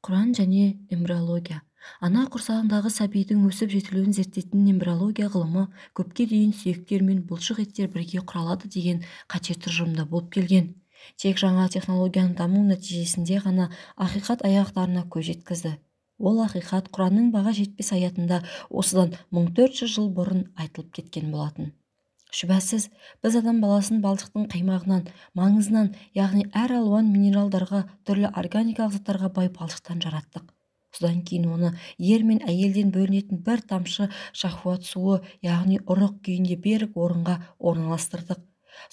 Құран және эмбриология. Ана құрсағындағы сәбидің өсіп жетілуін зерттейтін эмбриология ғылымы көпке дейін сүйектер мен бұлшық еттер бірге құралады деген қате тұжырымда болып келген. Тек жаңа технологияның даму нәтижесінде ғана ақиқат аяқтарына көз жеткізді. Ол ақиқат Құранның баға жетпес аятында осыдан 1400 жыл бұрын айтылып кеткен болатын. Шүбәсіз, біз адам баласын балшықтың қаймағынан, маңызынан, яғни әр алуан минералдарға, түрлі органикалық заттарға бай балшықтан жараттық. Содан кейін оны ер мен әйелден бөлінетін бір тамшы шахуат суы, яғни ұрық күйінде берік орынға орналастырдық.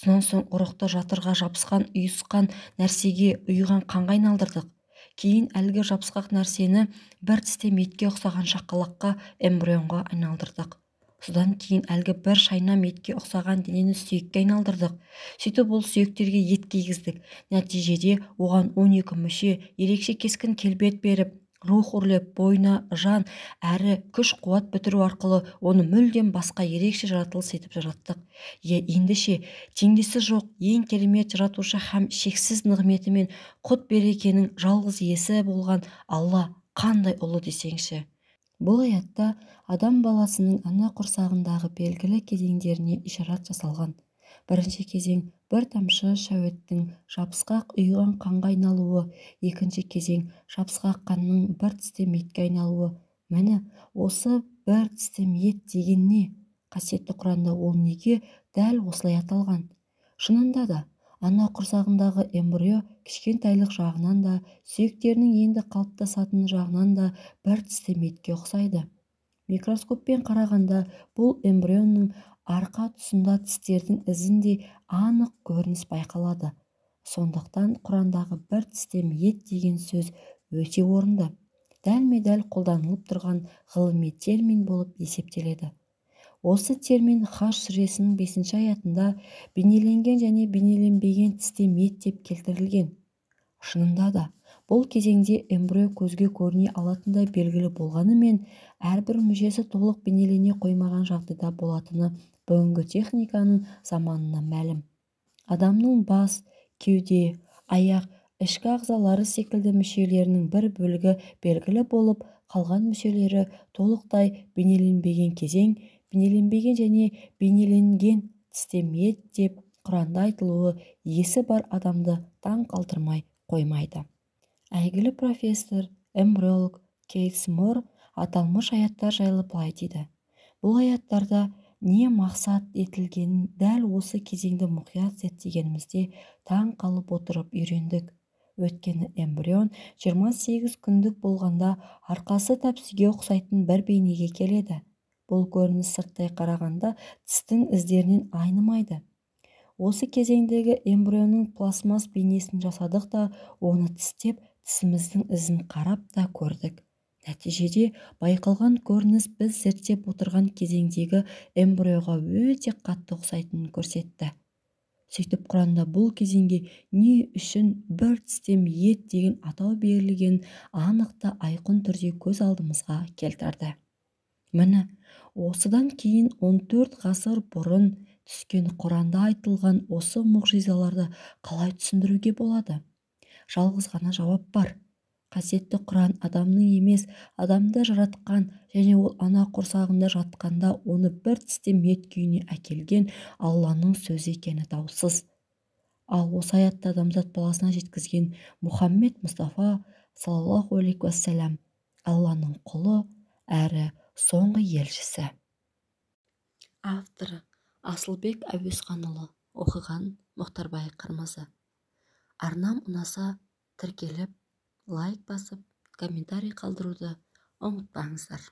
Сонан соң ұрықты жатырға жабысқан ұйысқан нәрсеге, ұйыған қанға айналдырдық. Кейін әлгі жабысқақ нәрсені бір тістем етке ұқсаған шақалаққа, эмбрионға айналдырдық. Содан кейін әлгі бір шайнам етке ұқсаған денені сүйекке айналдырдық. Сөйтіп ол сүйектерге ет кигіздік. Нәтижеде оған 12 мүше, ерекше кескін келбет беріп, рух үрлеп, бойына жан әрі күш қуат бітіру арқылы оны мүлдем басқа ерекше жаратылыс етіп жараттық. Ендеше теңдесі жоқ ең керемет жаратушы һәм шексіз нығметі мен құт берекенің жалғыз иесі болған Алла қандай ұлы десеңші. Бұл аятта адам баласының ана құрсағындағы белгілі кезеңдеріне ишарат жасалған. Бірінші кезең бір тамшы шәуеттің жабысқақ ұйыған қанға айналуы, екінші кезең жабысқақ қанның бір тістем етке айналуы. Міне, осы бір тістем ет деген не? Қасиетті Құранда ол неге дәл осылай аталған? Шынында да, ана құрсағындағы эмбрио кішкентайлық жағынан да, сүйектерінің енді қалыптасатын жағынан да бір тістем етке ұқсайды. Микроскоппен қарағанда бұл эмбрионның арқа тұсында тістердің ізіндей анық көрініс байқалады. Сондықтан Құрандағы бір тістем ет деген сөз өте орынды, дәлме-дәл қолданылып тұрған ғылыми термин болып есептеледі. Осы термин Хаж сүресінің 5 аятында бейнеленген және бейнеленбеген тістем ет деп келтірілген. Шынында да, бұл кезеңде эмбрио көзге көріне алатындай белгілі болғанымен, әрбір мүшесі толық бейнелене қоймаған жағдайда болатыны бүгінгі техниканың заманына мәлім. Адамның бас, кеуде, аяқ, ішкі ағзалары секілді мүшелерінің бір бөлігі белгілі болып, қалған мүшелері толықтай бейнеленбеген кезең, бейнеленбеген және бейнеленген тістем ет деп Құранда айтылуы есі бар адамды таң қалдырмай қоймайды. Әйгілі профессор, эмбриолог Кейт Мор аталмыш аяттар жайлы былай дейді. Бұл аяттарда не мақсат етілгенін дәл осы кезеңді мұқият зерттегенімізде таң қалып отырып үйрендік. Өйткені эмбрион 28 күндік болғанда арқасы тәпсіге ұқсайтын бір бейнеге келеді. Бұл көрініс сырттай қарағанда тістің іздерінен айнымайды. Осы кезеңдегі эмбрионның пластмасс бейнесін жасадық та, оны тістеп, тісіміздің ізін қарап та көрдік. Нәтижеде байқалған көрініс біз зерттеп отырған кезеңдегі эмбрионға өте қатты ұқсайтынын көрсетті. Сөйтіп Құранда бұл кезеңге не үшін бір тістем ет деген атау берілген анық та айқын түрде көз алдымызға келтірді. Міне, осыдан кейін 14 ғасыр бұрын түскен Құранда айтылған осы мұғжизаларды қалай түсіндіруге болады? Жалғыз ғана жауап бар. Қасиетті Құран адамның емес, адамды жаратқан және ол ана құрсағында жатқанда оны бір тістем ет күйіне әкелген Алланың сөзі екені даусыз. Ал осы аятты адамзат баласына жеткізген Мұхаммед Мұстафа саллаллаху алейхи уассалам Алланың құлы әрі соңғы елшісі. Авторы Асылбек Әуезханұлы, оқыған Мұхтарбай Қырмызы. Арнам ұнаса тіркеліп, лайк басып, комментарий қалдыруды ұмытпаңыздар.